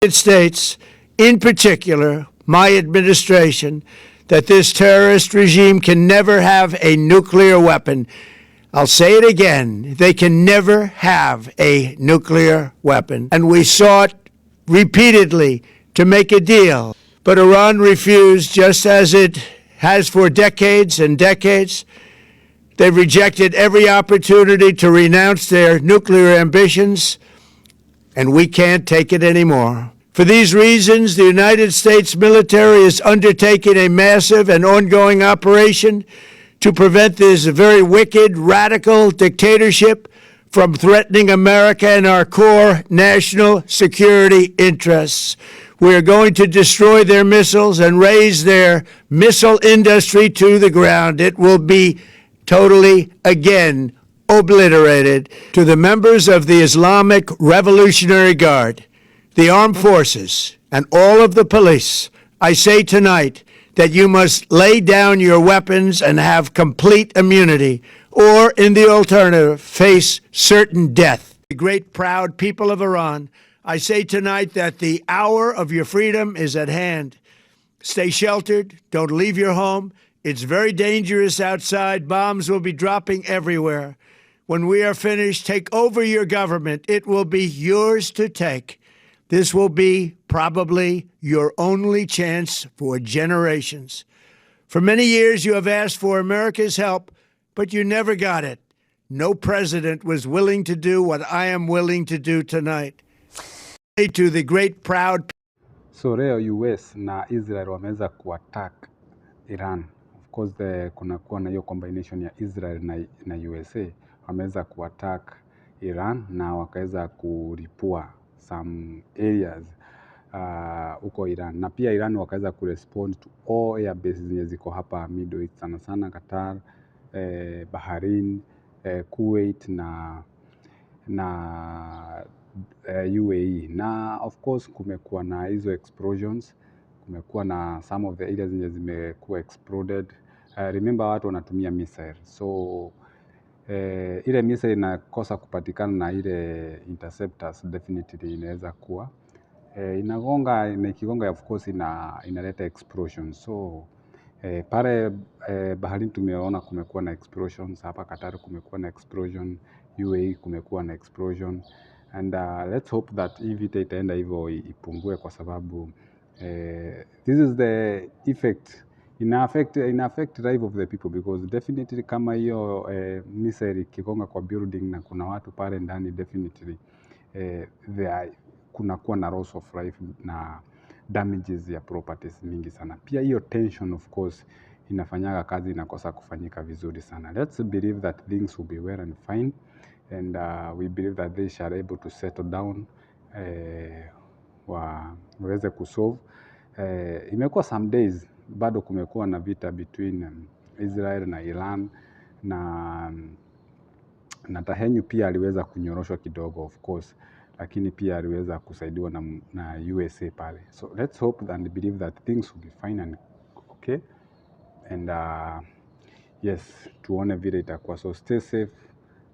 States, in particular, my administration, that this terrorist regime can never have a nuclear weapon. I'll say it again, they can never have a nuclear weapon. And we sought repeatedly to make a deal, but Iran refused, just as it has for decades and decades. They've rejected every opportunity to renounce their nuclear ambitions, and we can't take it anymore. For these reasons, the United States military is undertaking a massive and ongoing operation to prevent this very wicked, radical dictatorship from threatening America and our core national security interests. We are going to destroy their missiles and raze their missile industry to the ground. It will be totally, again, obliterated. To the members of the Islamic Revolutionary Guard, the armed forces, and all of the police, I say tonight that you must lay down your weapons and have complete immunity, or in the alternative, face certain death. The great proud people of Iran, I say tonight that the hour of your freedom is at hand. Stay sheltered. Don't leave your home. It's very dangerous outside. Bombs will be dropping everywhere. When we are finished, take over your government. It will be yours to take. This will be probably your only chance for generations. For many years, you have asked for America's help, but you never got it. No president was willing to do what I am willing to do tonight. To the great proud So leo US na Israel wameweza kuattack Iran. Of course kunakuwa na hiyo combination ya Israel na USA wameweza kuattack Iran na wakaweza kulipua some areas huko Iran, na pia Iran wakaweza kurespond to all air bases zenye ziko hapa Middle East, sana sana Qatar, Bahrain, Kuwait na UAE. Na of course kumekuwa na hizo explosions, kumekuwa na some of the areas zenye zimekuwa exploded. Remember watu wanatumia missile, so ile missile inakosa kupatikana na ile interceptors, definitely inaweza kuwa inagonga, na ikigonga, of course inaleta explosion. So pale Bahrain tumeona kumekuwa na explosions, hapa Qatar kumekuwa na explosion, UAE kumekuwa na explosion, and let's hope that hii vita itaenda hivyo ipungue, kwa sababu this is the effect ina affect life of the people, because definitely kama hiyo missile ikigonga kwa building na kuna watu pale ndani, definitely kunakuwa na loss of life na damages ya properties mingi sana. Pia hiyo tension, of course, inafanyaga kazi inakosa kufanyika vizuri sana. Let's believe that things will be well and fine, and we believe that they shall able to settle down, waweze kusolve. Imekuwa some days bado kumekuwa na vita between Israel na Iran, na Netanyahu pia aliweza kunyoroshwa kidogo, of course, lakini pia aliweza kusaidiwa na USA pale. So let's hope and believe that things will be fine and okay, and yes, tuone vile itakuwa. So stay safe,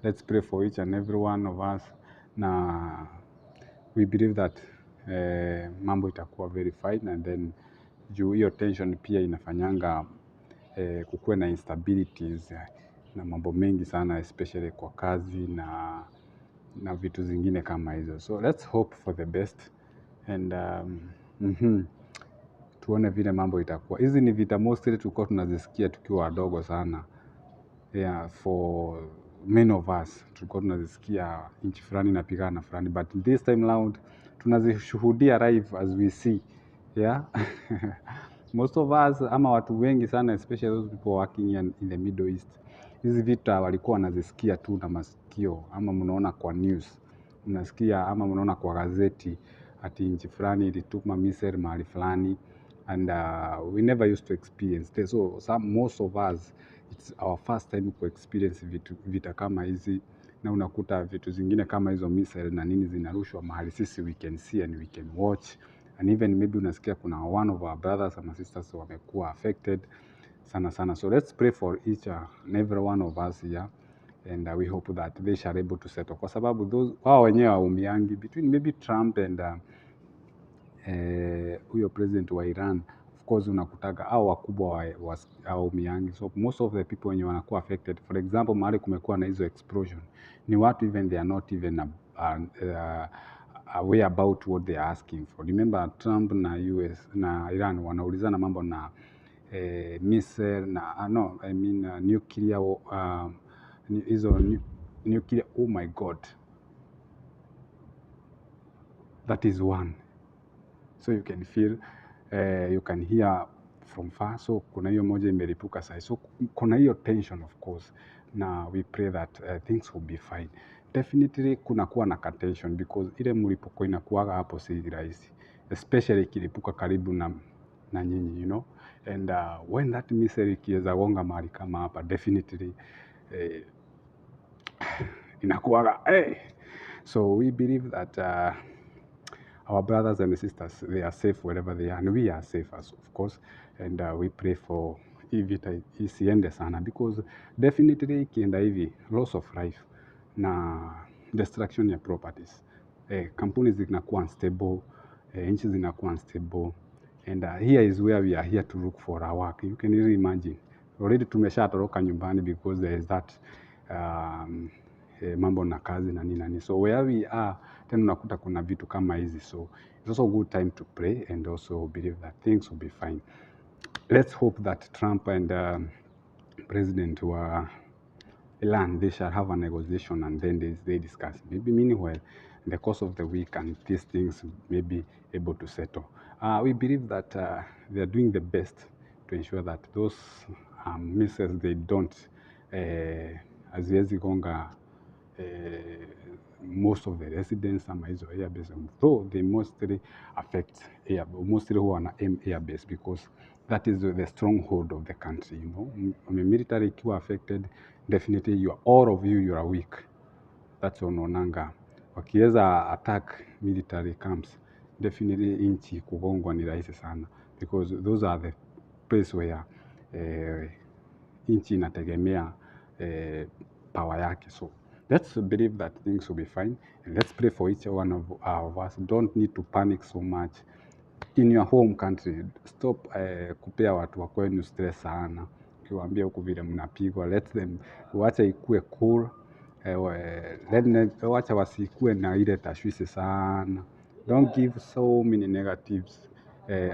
let's pray for each and every one of us, na we believe that mambo itakuwa very fine. And then juu hiyo tension pia inafanyanga kukuwe na instabilities na mambo mengi sana, especially kwa kazi na vitu zingine kama hizo. So let's hope for the best and tuone vile mambo itakuwa. Hizi ni vita mostly tulikuwa tunazisikia tukiwa wadogo sana. Yeah, for many of us tulikuwa tunazisikia nchi fulani inapigana na fulani, but this time round tunazishuhudia live as we see. Yeah. Most of us, ama watu wengi sana, especially those people working in the Middle East, hizi vita walikuwa wanazisikia tu na masikio, ama mnaona kwa news, mnasikia ama mnaona kwa gazeti ati nchi fulani ilituma missile mahali fulani, and we never used to experience this. So most of us, it's our first time ku experience vita kama hizi, na unakuta vitu zingine kama hizo missile na nini zinarushwa mahali sisi we can see and we can watch, and even maybe unasikia kuna one of our brothers ama sisters wamekuwa affected sana sana. So let's pray for each and every one of us here, and we hope that they shall able to settle, kwa sababu those wao wenyewe waumiangi between maybe Trump and Huyo president wa Iran, of course unakutaga au wakubwa wa hawaumiangi. So most of the people wenye wanakuwa affected, for example mahali kumekuwa na hizo explosion, ni watu even they are not even aware about what they are asking for. Remember Trump na US na Iran wanaulizana mambo na missile na no, I mean nuclear, hizo nuclear. Oh my God, that is one. So you can feel, you can hear from far. So kuna hiyo moja imelipuka sasa, so kuna hiyo tension, of course, na we pray that things will be fine. Definitely kuna kuwa na tension because ile mlipuko inakuwaga hapo si rahisi, especially ikilipuka karibu na nyinyi. And when that missile ikiweza gonga mahali kama hapa, definitely inakuwaga hey. So we believe that our brothers and sisters, they are safe wherever they are, and we are safe as of course, and we pray for hii vita isiende sana because definitely ikienda hivi, loss of life na destruction ya properties, kampuni zinakuwa unstable, nchi zinakuwa unstable, and here is where we are here to look for our work. You can really imagine, already tumeshatoroka nyumbani because there is that mambo na kazi na nini na nini. So where we are, tena unakuta kuna vitu kama hizi, so it's also a good time to pray and also believe that things will be fine. Let's hope that Trump and president wa Iran, they shall have a negotiation and then they discuss. Maybe meanwhile, in the course of the week, and these things may be able to settle. We believe that they are doing the best to ensure that those missiles, they don't haziwezi gonga most of the residents ama hizo airbase, though they mostly affect air, mostly huwa wana aim airbase because that is the stronghold of the country. Military ikiwa affected, definitely you are, all of you, you are weak. That's unaonanga wakiweza attack military camps, definitely nchi kugongwa ni rahisi sana because those are the place where nchi inategemea power yake. So let's believe that things will be fine and let's pray for each one of us. Don't need to panic so much in your home country. Stop kupea watu wa kwenu stress sana, ukiwaambia huku vile mnapigwa. Let them, wacha ikue cool, wacha wasikue na ile tashwishi sana. Don't give so many negatives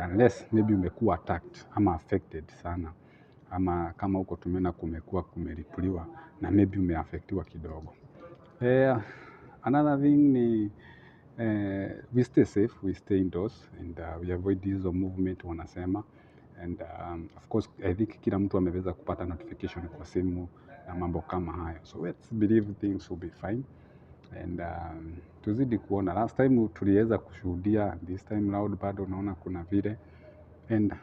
unless maybe umekuwa attacked ama affected sana, ama kama huko tumeona kumekuwa kumelipuliwa na maybe umeaffectiwa kidogo. Another thing ni we stay safe, we stay indoors and we avoid hizo movement wanasema. And of course I think kila mtu ameweza kupata notification kwa simu na mambo kama hayo, so let's believe things will be fine and tuzidi kuona. Last time tuliweza kushuhudia, this time round bado unaona kuna vile, and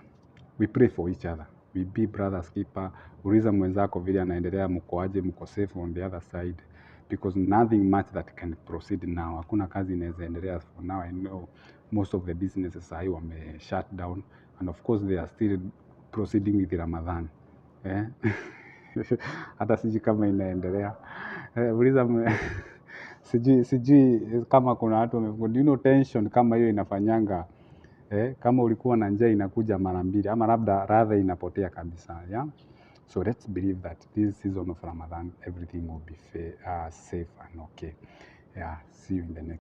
we pray for each other, we be brothers keeper. Uliza mwenzako vile anaendelea, mko aje, mko safe on the other side, because nothing much that can proceed now. Hakuna kazi inaweza endelea for now. I know most of the businesses sahi wame shut down, and of course they are still proceeding with Ramadan, eh? Hata sijui kama inaendelea, uliza sijui kama kuna watu wamefunga. Do you know tension kama hiyo inafanyanga, kama ulikuwa na njaa inakuja mara mbili ama labda radha inapotea kabisa, yeah? So let's believe that this season of Ramadan everything will be fair, safe and okay. Yeah, see you in the next.